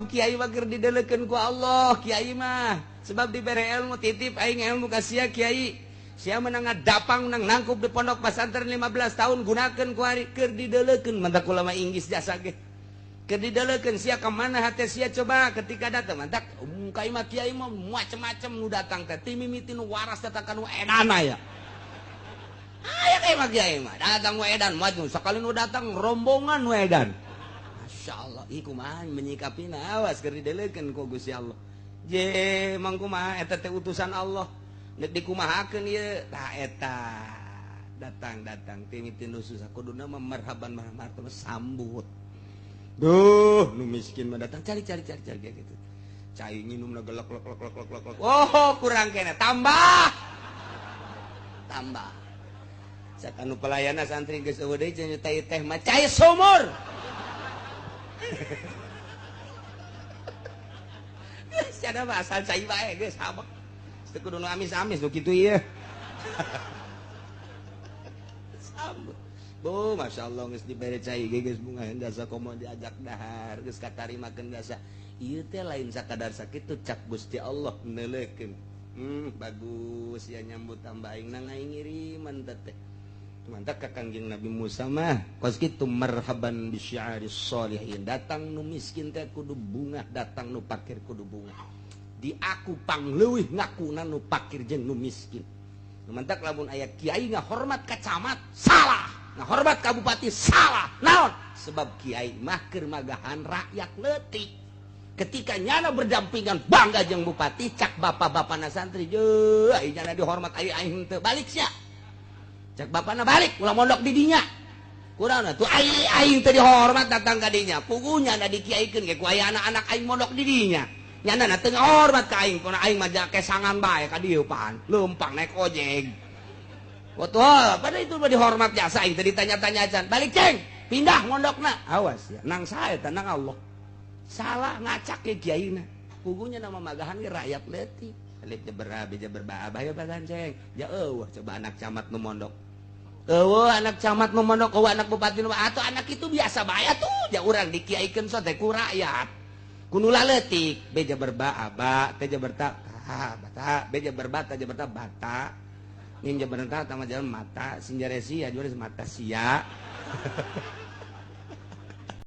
Kiai mah keur didelekeun ku Allah, kiai mah sebab dibere ilmu titip aing ilmu ka sia kiai. Sia menang ngadapang menang nangkup di pondok pesantren 15 tahun gunakeun ku ari keur didelekeun mantak ulama Inggris jasa ge. Keur didelekeun sia ka mana hate sia coba ketika datang mantak kai mah kiai mah macem-macem nu datang teh ti mimiti nu waras datang ka nu edan aya. Aya kai mah kiai mah datang nu edan maju sakali nu datang rombongan nu edan. Masya Allah, ih kumaha menyikapina awas keur didelekeun ku Gusti Allah. Je mang kumaha eta teh utusan Allah. Nek dikumahakeun ieu tah eta. Datang-datang ti nu susah kuduna mah marhaban marhaban sambut. Duh, nu miskin mah datang cari cari cari cari gitu. Cai nginumna gelek lek lek lek lek lek. Oh, kurang kene tambah. Tambah. Cak anu pelayana santri geus eueuh deui cenah teh mah cai sumur. Secara asal cai bae geus habek. Teu kudu nu amis-amis nu kitu ieu. Sambut. Bu, masyaallah geus dibere cai ge geus bunga jasa komo diajak dahar geus katarimakeun jasa. Ieu teh lain sakadar sakitu cak Gusti Allah neuleukeun. Bagus ya nyambut tambah aing nang aing ngiriman teh. Mantap ka Kangjeng Nabi Musa mah kos kitu marhaban bisyi'aris sholihin. Datang nu miskin teh kudu bungah, datang nu pakir kudu bungah. Di aku pangleuwih ngakuna nu pakir jeung nu miskin. Nu mantak lamun aya kiai ngahormat ka camat salah, ngahormat ka bupati salah. Naon? Sebab kiai mah keur magahan rakyat leutik. Ketika nyana berdampingan bangga jeung bupati cak bapak-bapana santri jeuh ai nyana dihormat ai aing teu balik sia. Cak bapana balik ulah mondok di dinya. Kurang tuh ai aing teu dihormat datang ka dinya. Pugunya da dikiaikeun ge ku aya anak-anak aing mondok di dinya. Nyana na teu ngahormat ka aing, kuna aing mah kesangan bae ka dieu pan. Leumpang naik ojek. Betul, pada itu mah dihormat jasa aing teu ditanya-tanya acan. Balik ceng, pindah mondokna. Awas ya, nang sae teh nang Allah. Salah ngacak ke kiaina. Pugunya nama magahan ge rakyat leutik. Alif jeber abi jeber ba abah ya bagan ceng. Ya eueuh coba anak camat nu mondok. Eueuh anak camat nu mondok, eueuh anak bupati nu atau anak itu biasa bae atuh. Ja urang dikiaikeun sote ku rakyat. Ku nu laletik, B jeber ba aba, T jeber ta ta bata, B jeber ba ta jeber ta bata. Mim jeber ta tama jalan mata, sin jare sia juara mata sia.